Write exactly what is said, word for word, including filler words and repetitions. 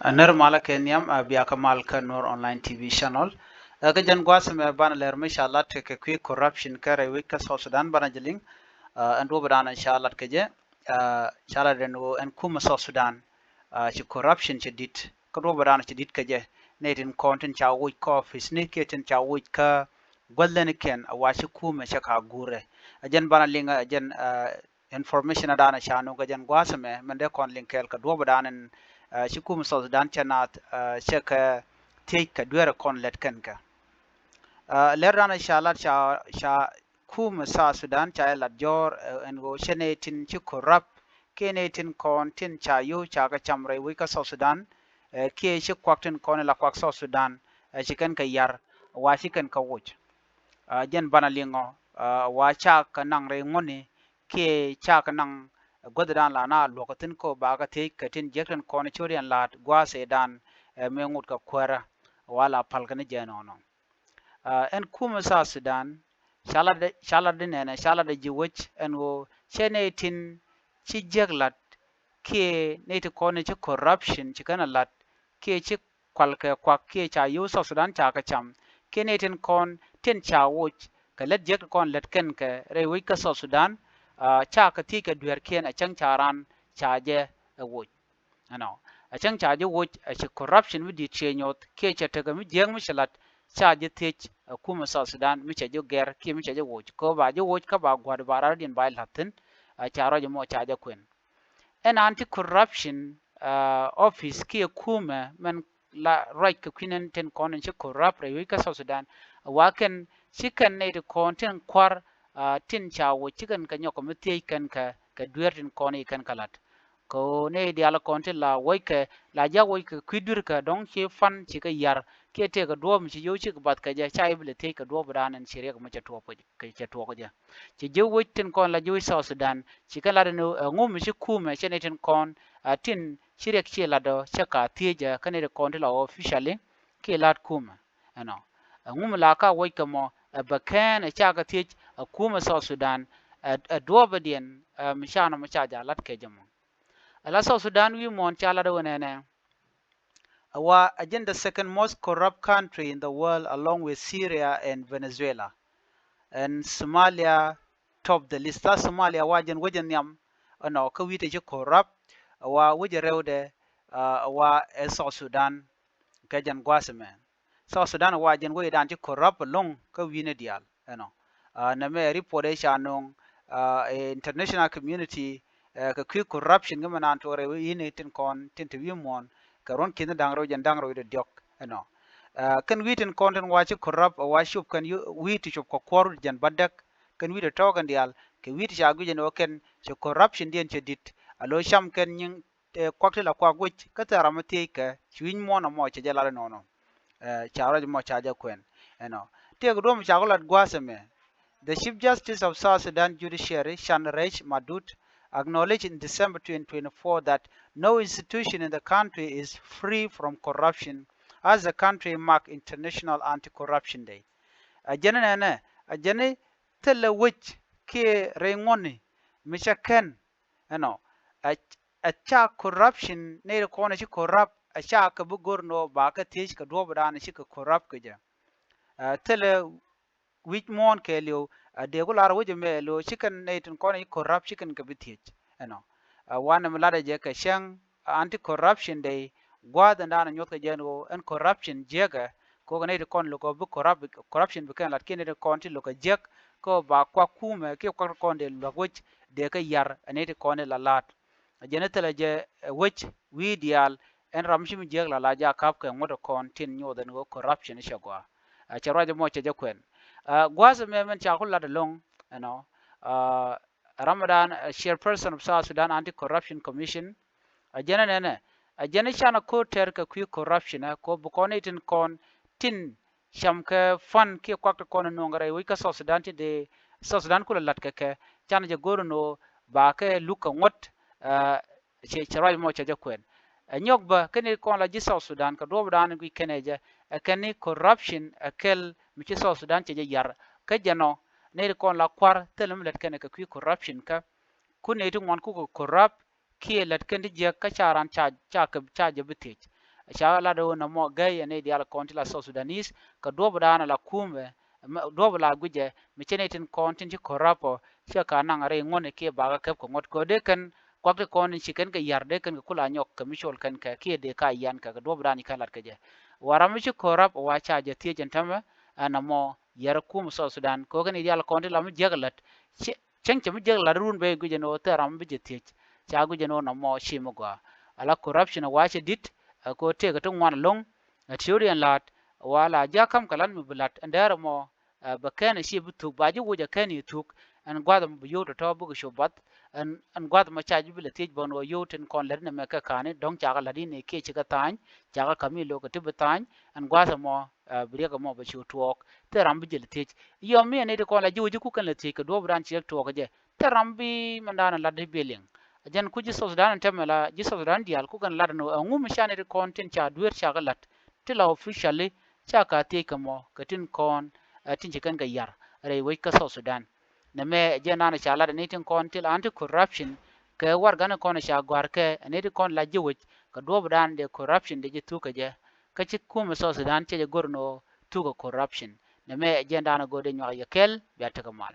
Ɛ nɛr malä kɛ nhiam, ɛ bia kä mal kä Nuer Online T V channel. Ɛ kä jɛn gua̱a̱th mɛ banɛ lɛr mi ca lat kɛ kui̱ corruption kä rɛy wec kä South Sudan banɛ jɛ liŋ. Ɛ ɛn duɔ̱p dan ca lat kɛ jɛ, ɛ ca lat den ɣöö ɛn kumɛ South Sudan, ɛ ci corruption cɛ di̱t. Kä duɔ̱p dan cɛ di̱t kɛ jɛ. Nɛy tin kɔn tin ca woc kä office ni kiɛ tin ca woc kä gua̱th leni kɛn, ɛ wa ci kumɛ cɛ ka gurɛ. Ɛ jɛn banɛ liŋ, ɛ jɛn, ɛ information a danɛ ca nuŋ kɛ jɛn gua̱a̱th mɛ mɛn dee kɔn liŋ kɛɛl kɛ duɔ̱p dan ɛn, ɛ ci kumɛ South Sudan cɛ naath, ɛ cɛ kɛ thiec kɛ dueerɛ kɔn lɛt kɛn kɛ. Ɛ lɛr danɛ ca lat ca, ca kumɛ South Sudan ca jɛ lat jɔ̱ɔ̱r, ɛ ɛn ɣöö cɛ nɛy tin ci corrupt kiɛ nɛy tin kɔn tin ca yo̱o̱ ca kɛ cam rɛy wec kä South Sudan, ɛ kiɛ ci kuak tin kɔn in la kuak South Sudan, ɛ ci kɛn kɛ yar, wa ci kɛn kɛ woc. Ɛ jɛn banɛ liŋɔ, ɛ wa ca kɛ naŋ rɛy ŋuɔ̱tni kiɛ ca kɛ naŋ guäthdan la na luɔ̱k kä thi̱n kä ba kɛ thiec kɛ tin jiäk tin kɔn cot yɛn la̱a̱t gua̱a̱th ëëdan, ɛ mëë ŋot kɛ kuäärä wa la pal kɛn jɛ nɔnɔ. Ɛ ɛn kumɛ South Sudan ca lat dee, ca lat dee nɛnɛ, ca lat dee ji̱ wec ɛn ɣöö cɛ nɛy tin ci jiäk la̱t kiɛ nɛy ti kɔn ci corruption ci kɛn a la̱t kiɛ ci kual kɛ kuak kiɛ ca yio̱w South Sudan ca kɛ cam kiɛ nɛy tin kɔn tin ca woc kɛ lät jiäk ti kɔn lät kɛn kɛ rɛy wec kä South Sudan, ɛ ca kɛ thiec kɛ dueerkiɛn ɛ cäŋ ca raan ca jɛ ɛ woc. Ɛnɔ, ɛ cäŋ ca jɛ woc ɛ ci corruption mi di̱i̱t ciɛ nyoth kiɛ cɛ tekɛ mi jiäk mi ci la̱t ca jɛ thiec ɛ kumɛ South Sudan mi cɛ jɛ gɛr kiɛ mi cɛ jɛ woc. Kä ba jɛ woc kä ba gua̱a̱r ba rardiɛn ba la̱t thi̱n, ɛ ca ruac mɔ ca jɛ kuɛn. Ɛn anti corruption, ɛ office kiɛ kumɛ mɛn la ruac kɛ kui̱n ɛn tin kɔn in ci corrupt rɛy wec kä South Sudan. Wa kɛn ci kɛn nɛy ti kɔn tin kua̱r, ɛ tin ca woc ci kɛn kɛ nyɔk kɛ mi thiec kɛn kɛ, kɛ dueer tin kɔn i̱ kɛn kɛ la̱t. Kɛ ɣöö nɛy diaal kɔn tin la woc kɛ, la jiak woc kɛ kui̱ dui̱r kɛ dɔ̱ŋ ci fan ci kɛ yar kiɛ tëëkɛ duɔ̱ɔ̱p mi ci yio̱w cikɛ bath kɛ jɛ ca i̱ bi lɛ thiec kɛ duɔ̱ɔ̱p dan ɛn ci riɛk mi cɛ tuɔɔk, cɛ tuɔɔk jɛ. Ci ji̱ wec tin kɔn la ji̱ wec South Sudan ci kɛn lat ɛn ɣöö ɛŋu mi ci kumɛ cɛ nɛy tin kɔn, ɛ tin ci riɛk ci lat ɔ cɛ ka thiec ɛ kä nɛy tin kɔn ti la officially kiɛ la̱t kumɛ. Ɛnɔ, ɛŋu mi la ka woc kɛ mɔ ɛ bɛ kɛn ɛ ca kɛ thiec ɛ kumɛ South Sudan ɛ, ɛ duɔ̱ɔ̱pɛ diɛn, ɛ mi ca nɔmɔ ca ja lat kɛ jɛ mɔ. Ɛ la South Sudan wi̱i̱ muɔ̱ɔ̱n ca lat ɛ wä nɛnɛ. Ɛ wa ɛ jɛn the second most corrupt country in the world along with Syria and Venezuela. And Somalia top the list. Tha Somalia wa jɛn wecɛ nhiam ɛnɔ kä wi̱i̱ tɛ ci corrupt. Ɛ wa wecɛ rɛwdɛ, ɛ wa ɛ South Sudan. Kɛ jɛn gua̱a̱th mɛ South Sudan wa jɛn wecdan ci corrupt ɛlɔ̱ŋ kä wi̱i̱ni diaal ɛnɔ. Ɛ nɛmɛ report ɛ ca no̱o̱ŋ, ɛ international community, ɛ kɛ kui̱ corruption kä mɛ naan tuɔɔrɛ wi̱i̱ni tin kɔn tin te wi̱i̱ muɔ̱ɔ̱n kɛ ruɔ̱n ki̱n da̱ŋ rɛw jɛn da̱ŋ rɛw wi̱cdɛ diɔ̱k ɛnɔ. Ɛ kɛn wi̱i̱ tin kɔn tin wa ci corrupt ɛ wa cop kɛn wi̱i̱ ti cop kɛ kuɔr wi̱cdɛ jɛn bädäk kɛn wi̱i̱ ti tɔ̱ɔ̱k kɛn diaal kɛ wi̱i̱ ti ca gui̱c ɛn ɣöö kɛn cɛ corruption diɛn cɛ di̱t. A lo̱ cam kɛn nyiŋ, ɛ kuak ti la kuak wec kä thil ram mi thiec kɛ ci wi̱c muɔ̱ɔ̱n ɛmɔ cɛ jɛ lat ɛnɔnɔ. Ɛ ca ruac mɔ ca jɛ kuɛn ɛnɔ. Tëëkɛ duɔ̱ɔ̱p mi ca ku lat gua̱a̱th ɛmɛ. The Chief Justice of South Sudan Judiciary, Chan Rech Madut, acknowledged in December twenty twenty-four that no institution in the country is free from corruption as the country mark International Anti-Corruption Day. Ɛ jɛn nɛnɛ, ɛ jɛn thilɛ wec kiɛ rɛy ŋuɔ̱tni mi cɛ kɛn ɛnɔ. Ɛ, ɛ ca corruption nɛy ti kɔn ɛ ci corrupt ɛ ca kɛ bi go̱r nɔ ba kɛ thiec kɛ duɔ̱ɔ̱pdan ɛ ci kɛ corrupt kɛ jɛ. Ɛ thilɛ wi̱c muɔ̱ɔ̱n kɛɛliw, ɛ dee ku lar wec ɛmɛ lo̱ ci kɛn nɛy tin kɔn ɛ ci corrupt ci kɛn kɛ bi thiec ɛnɔ. Ɛ wanɛ mi latdɛ jɛ kɛ cäŋ Anti-Corruption Day gua̱a̱th ɛn da̱a̱n ɛ nyuɔ̱th kɛ jɛ ɛn ɣöö ɛn corruption jiäkɛ. Kɛ ɣöö kɛ nɛy ti kɔn lo̱k ɛ bi corrupt, corruption bi kɛn lat kiɛ nɛy ti kɔn ti lo̱k ɛ jiäk kɛ ɣöö ba kuak kumɛ kiɛ kuak ti kɔn dee luäk wec dee kɛ yar ɛ nɛy ti kɔn ti la la̱a̱t. Ɛ jɛn ɛ thilɛ jɛ ɛ wec wi̱i̱ diaal ɛn ram ci mi jiäk la la jaak ka̱p kɛ ŋuɔ̱t ɛ kɔn tin nyoth ɛn ɣöö corruption cɛ gɔaa. Ɛ cɛ ruac ɛmɔ cɛ jɛ kuɛn. Ɛ gua̱a̱th ɛmɛ mɛn ca ku lat ɛlɔ̱ŋ ɛnɔ. Ɛ Ramadan, ɛ chairperson of South Sudan Anti-Corruption Commission. Ɛ jɛn ɛ nɛnɛ, ɛ jɛn ɛ canɛ ko̱r tɛr kɛ kui̱ corruption ɛ ko̱ bi kɔn itin kɔn tin cam kɛ fund kiɛ kuak ti kɔn ɛ nuɔ̱ŋ rɛy wec kä South Sudan ti dee South Sudan kulɛ la̱t kɛ kɛ canɛ jɛ go̱r ɛn ɣöö ba kɛ luk kɛ ŋuɔ̱t. Ɛ cɛ, cɛ ruac mɔ cɛ jɛ kuɛn. Ɛ nyɔk bä kɛn i̱ kɔn la ji̱ South Sudan kɛ duɔ̱ɔ̱pdan in guic kɛn ɛ jɛ ɛ kɛn i̱ corruption ɛ kɛl mi ci South Sudan cɛ jɛ yar. Kä jɛ nɔ nɛy ti kɔn la kua̱r thilɛ mi lät kɛn ɛ kɛ kui̱ corruption kä kun nɛy ti ŋuan kukɛ corrupt kiɛ lät kɛn ti jiäk kä ca ran ca, ca kɛ, ca jɛ bi thiec. Ca lat ɣöö nɔmɔ gäi ɛ nɛy diaal kɔn ti la South Sudanese kɛ duɔ̱ɔ̱p dan la kumɛ, duɔ̱ɔ̱p la guicɛ mi cɛ nɛy tin kɔn tin ci corrupt ɔ, cɛ ka naŋ rɛy ŋuɔ̱tni kiɛ bakä käp kɛ ŋuɔ̱t kɛ dee kɛn kuak ti kɔn in ci kɛn kɛ yar dee kɛn kɛ kula nyɔk kɛ mi col kɛn kɛ kiɛ dee ka yian kɛ kɛ duɔ̱ɔ̱p dan ci kɛ lat kɛ jɛ. Wa ram mi ci corrupt wa ca jɛ thiec ɛn tämɛ ɛn nɔmɔ yɛr kum South Sudan kɛ ɣöö kɛn nɛy diaal kɔn ti la mi jiäk ɛ lät. Cäŋ cɛ mi jiäk lat run bɛ guic ɛn ɣöö thil ram bi jɛ thiec. Ca guic ɛn ɣöö nɔmɔ ci mi gɔaa. Ala corruption wa cɛ di̱t ɛ kɛ ɣöö tëëkɛ ti ŋuan ɛlɔ̱ŋ. Ɛ tiööri ɛn la̱a̱t wa la ji̱ a ka̱m kɛ la̱t mi bi la̱t ɛn däär ɛmɔ. Ɛ bɛ kɛn ɛ ci bi thuk ba ji̱ woc ɛ kɛn i̱ thuk. Ɛn gua̱th ɛmɔ bi yio̱w tɔ̱tɔ̱ bikɛ cop bath. Ɛn gua̱th ɛmɔ ca ji̱ bi lɛ thiec bä ɛn ɣöö yio̱w tin kɔn lät nɛmɛ kɛ ka̱ni dɔ̱ŋ cakɛ la̱t in ɛ kiɛ cikɛ tha̱a̱ny. Cakɛ ka̱m i̱ lo̱k kɛ ti bi tha̱a̱ny. Ɛn gua̱th ɛmɔ ɛ bi riɛk ɛmɔ bɛ cu tuɔɔk. Thil ram bi jɛ lɛ thiec. Yɔm mi ɛ nɛy ti kɔn la ji̱ wä ji̱ kukɛn lɛ thiec kɛ duɔ̱ɔ̱p dan ci riɛk tuɔɔk kɛ jɛ. Thil ram bi mɛn dan ɛ lat i̱ biɛ liŋ. Ɛ jɛn ku ji̱ South Sudan ɛn tɛmɛ la ji̱ South Sudan diaal kukɛn lat ɛn ɣöö ɛŋu mi ca nɛy ti kɔn tin ca dueer ca kɛ lat ti la officially ca ka thiec kɛ mɔ kɛ tin kɔn ɛ tin ci kɛn kɛ yar rɛy wec kä South Sudan. Nɛmɛ ɛ jɛn dan ɛ ca lat ɛ nɛy tin kɔn ti la anti corruption kɛ warɛgani kɔn ɛ ca gɔ̱a̱r kɛ ɛ nɛy ti kɔn la ji̱ wec kɛ duɔ̱ɔ̱p dan dee corruption dee ji̱ thuk kɛ jɛ. Kä ci kumɛ South Sudan cɛ jɛ go̱r ɛn ɣöö thukɛ corruption. Nɛmɛ ɛ jɛn dan ɛ go̱r dee nyuak yɛ kɛl bia tekɛ mal.